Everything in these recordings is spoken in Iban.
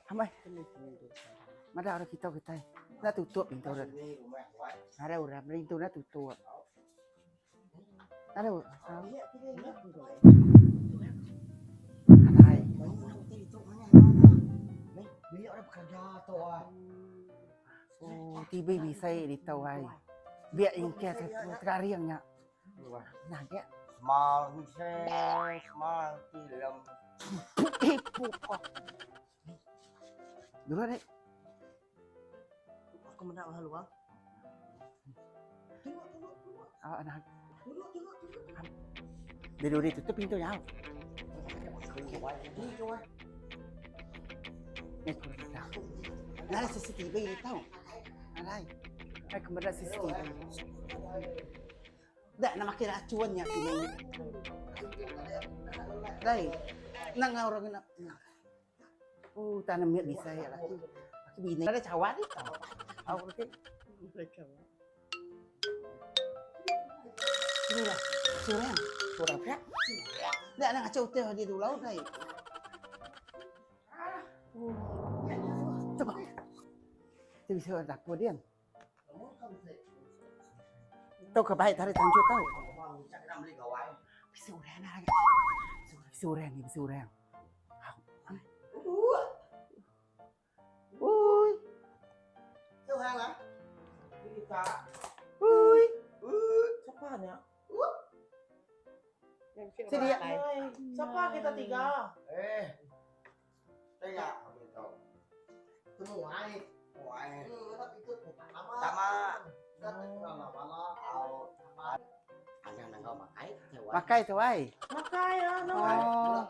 Amai. Madah orang kita kitai. Nak tutup pintu dah. Ada orang pintu nak tutup. Ada. Ada. Oh, TV bisa di tau ai. Biar ingkir terariang nya. Nah, dia. Small small film. Dulu dek. Aku menang halu ah. Oh, anak. Dia dulu tutup pintu ya. Ni aku tahu. Nada CCTV ni tahu. Ada. Ai kemana CCTV. Dak nak makin racunnya ini. Dai. Nang orang nak. Oh, tanam miak bisa ya laki. Laki bini. Ada cawan ni tahu. Aku okey. Surah. Surah. Surah apa? Dak nak ngacau teh di dulu laut dai. Coba. Tu bisa dapur dia. Tu ke baik tarik tanju tau. Bisa orang nak. Bisa orang ni, bisa orang. Ui. Ui. Siapa ni? Sedia. Siapa kita tiga? Eh. Tengok. Wai. Tama. Pakai tu ai. Makai ah, no. Oh.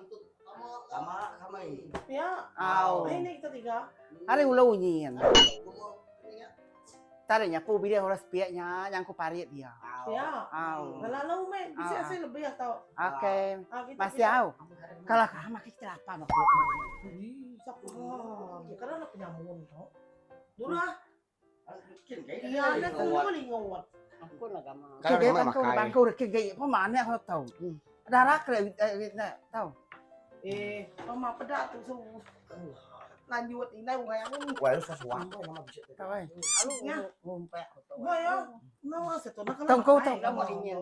Tama kami. Ya. Au. Ini kita tiga. Ada ulau nyin. Tarik nyapu bila orang sepiaknya yang ku parit dia. Ya. Au. Lalu meh, bisa Ah. saya lebih atau Okey. ah, kita Masih au. Kalau kah makin kita apa mak. Ih, siapa? Karena nak penyamun tau. Dulu ah. Iya, nak dulu lingot. Aku lah gama. Kalau Kau memang bangku makai. bangku ke gay apa mana kau tahu. Darah ke nak tahu. Eh, mama pedak tu so. Lanjut ini bukan yang ini. Wah, lu sesuatu nama bisa. Tahu ai. Ya. Ngumpet. Wah ya. Nama saya tu nak Tong kau tau. Kamu ingin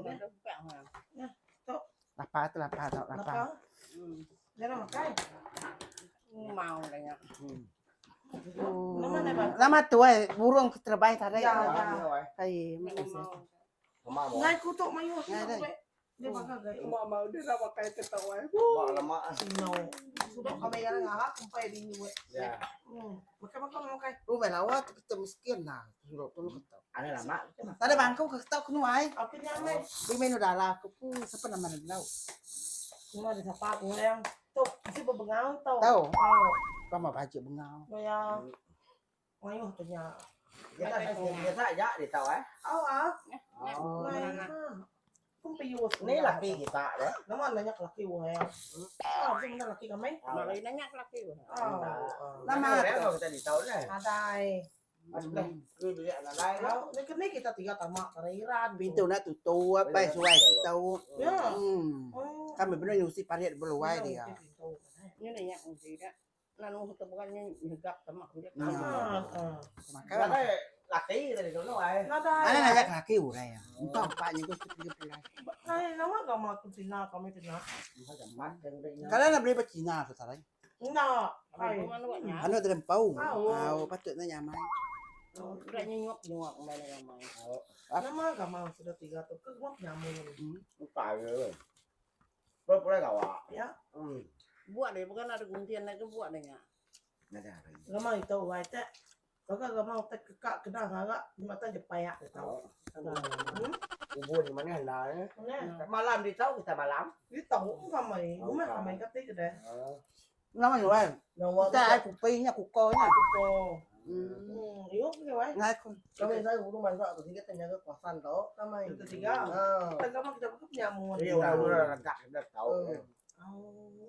Lapar tu lapar tu lapar. Lapar. Jangan makan. Mau dah. Nama ni apa? Lama tu ai burung terbaik tarik. Ya, ya. Ai, makasih. Mama mau. Ngai kutuk mayu. Ngai dah. Dia makan gay. Mau mau dia nak pakai ketawa. Mak lemak. No. Sudah kami yang ngahak sampai di ni. Ya. Makan makan makan. Rumah lawa tu kita miskin lah. Suruh tu kata. Ada lama. Tak ada bangku ke tahu kenu ai. Aku nyaman. Di menu dalah aku pun siapa nama nak tahu. Cuma ada siapa aku yang tu si bengau tau. Tahu. Oh, Kau mau baca bengau. ya. Mayuh tu nya. Kita kita aja di tahu eh. Oh ah. Oh. Kung piyo. Ni laki kita deh. Nama nanya laki wah ya. Ah, betul laki kami. Malah nanya laki. Ah. Lama tu kita di tahu deh. Adai. Lu beli anak lain. Kalau ni kini kita tiga tamak kariran. Pintu nak tutup, apa suai tahu. Ya. Hmm. Oh. Kami benar nyusi parit berluai dia. Ini nanya tidak. Nanu tu bukannya nyegap sama aku dia. Ya. Ah. Makan. Ada laki kita di tahu eh. Nadai. Ada nak laki urai ya. Entah empatnya tu tiga puluh. Ay, nama gak mau aku Cina, kami Cina. Kalau nak beli pecina tu salah. Nak. Ay. Anu ada rempau. Au. Au patutnya nyaman. Udah nyuap nyuap mana ramai. Nama gak mau sudah tiga tu ke gua nyamun. Entah ya. Boleh kau ah. Ya. Hmm. Buat deh, bukan ada guntian lagi buat deh nya. Ada. Gak mau itu wae teh. Kalau gak mau teh kekak kena ngagak di mata je payak dia tahu. Hmm? Kubur di mana lah eh. Mana? Malam di tahu kita malam. Dia tahu kami, rumah kami kata ke deh. Nama jual. Nama Kita ai kupinya kukonya. kuko. Hmm. Hmm, yuk ke wae. Ngai ku. Kami saya guru masak tu tiga tanya ke kuasan tau. Kami. Kita tiga. Ah. Kita kamu kita buka nyamun. Iya, udah udah regak kita tahu. Oh.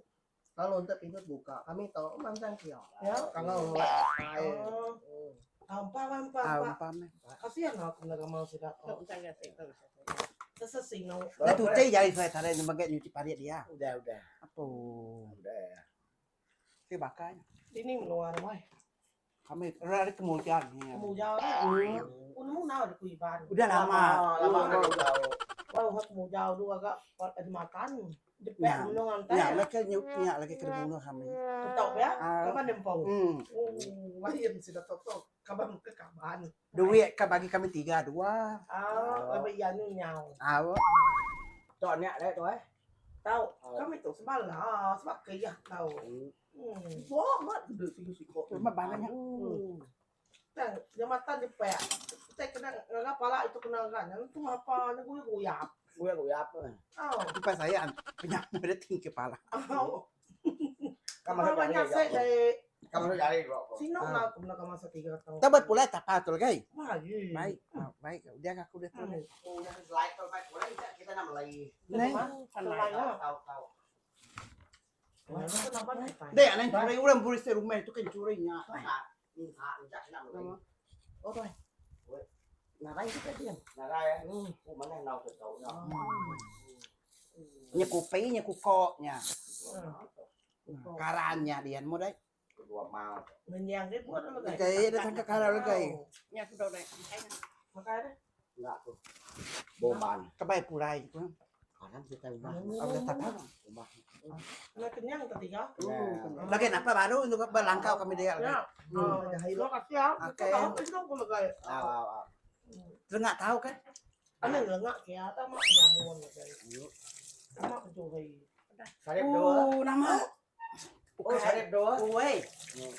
Kalau untuk pintu buka, kami tahu mansang kio. Ya. Kalau air. Oh. Hampa hampa Au hampa. pam. Kasihan aku nak mau sudah. Tak usah kasih tahu. Sesesino. Dah tu teh jari saya tarik bagian nyuci parit dia. Udah udah. Apa? Udah. Saya bakar. Dini menua tu ai. Kami ari Kemujan nya. Kemujan nya. Ku nemu enggau aku Iban. Udah lama. Lama Wah, orang Kemujan tu agak jematan. Jepek menung antai. Nya lah ke nya lagi ke dibunuh kami. Ketok pia? Kaban dempo. Oh, lain sida tok tok. Kaban ke kaban. Duit ka bagi kami tiga dua. Ah, laban iya anu nyau. Au. Tok nya deh tu eh. Tau, kami tu sebala, sebab ke iya tau. Hmm. Wah, mat gede siko-siko. Cuma bala nya. Tang jambatan jepek. Kitai kena ngaga pala itu kena ngaga nya tu apa nya guyap-guyap. Guyap-guyap. Au. Empai saya penyamu dia tinggi kepala. Au. Ka masuk Kawan jari. nyasek dari Ka masuk jari bro. Sino lah aku nak masa tiga tahun. Tabat pulai tapa tu lagi. Baik. Baik. Ah, baik. Udah aku dah tu. Oh, yang slide tu baik pulai kita nak Melayu. Nai. Tahu tahu. Dek, anang curi orang buri serumah tu kan curi nya. Oh, tuan. Narai kita dia. Narai. Oh, mana nau ke tahu. Nya kupi, nya kukok nya. Karan nya dian mo dai. Kedua mau. Ngenyang dia buat apa guys? Kai dia tangka karan lagi. Nya sudah dai. Makan dah. Enggak tu. Bomban. Kebai pulai tu. Kanan kita rumah. Apa tak tahu. Rumah. Kena kenyang tadi kah? Lagi napa baru untuk berlangkau kami dia. Ya. Terima kasih ya. Okey. Tahu itu aku lagi. Tahu tahu. Lengak tahu kan? Ano lengak kaya tama penyamun lagi. Tama kejuhi. Sarip dua. Oh, nama. Oh, sarip dua. Oi.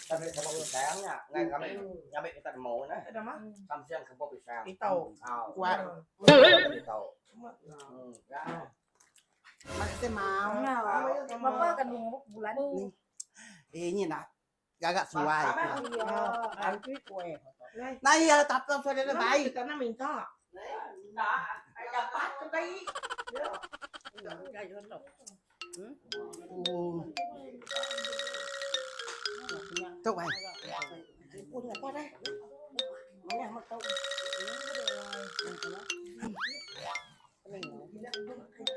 Tapi sama sayangnya, ngai kami kami kita mau nah. Ada mah? Kami siang kebok pisang. Itau. Tahu. Kuat. Tahu. Ya. Makasih mau. Bapa kan bulan. Eh, ini nak gagak suai. Iya, aku kue. Nah, iya tak tahu sudah baik. Kita nak minta. Nah, dapat ke baik. Oh. Tok baik. Pun apa dah? Mana mak tahu.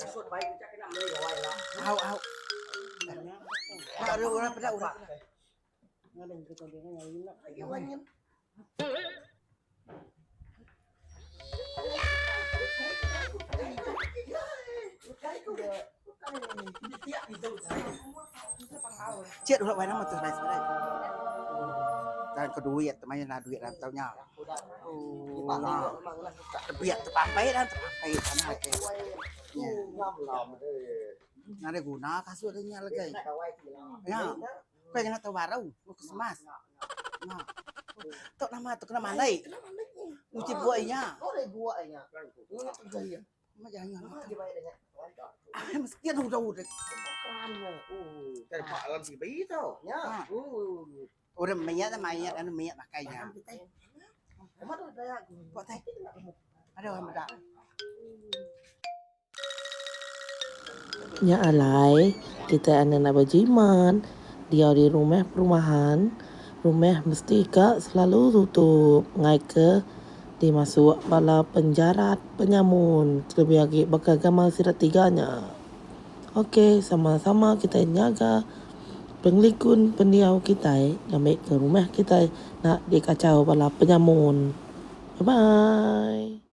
Kasut baik kita kena beli gawai lah. Au au. Ada orang pada orang. Cik dulu nama tu baik sebenarnya. Dan ke duit teman nak duit dalam tahunnya. Oh, biar terpampai dan terpampai tanah ke. Nada guna kasut dia lagi. Ya. Kau jangan tahu baru, mau kesemas. Nah. Tok nama tu kena mandai. Uci buahnya. Oh, ada buahnya. Mak jangan. Mesti ada udah udah. Dari Pak Alam si bayi tau. Ya. Udah minyak dah mayat anu minyak pakainya. Buat teh. Ada orang bedak. Nya alai, kitai anak enda bejimat diau di rumah perumahan, rumah mesti ka selalu tutup ngai ke dimasuk bala penjarat penyamun kelebih agi baka gamal sida tiga nya. Ok sama-sama kitai nyaga pengelikun pendiau kitai ngambi ke rumah kitai enda dikachau bala penyamun. Bye bye.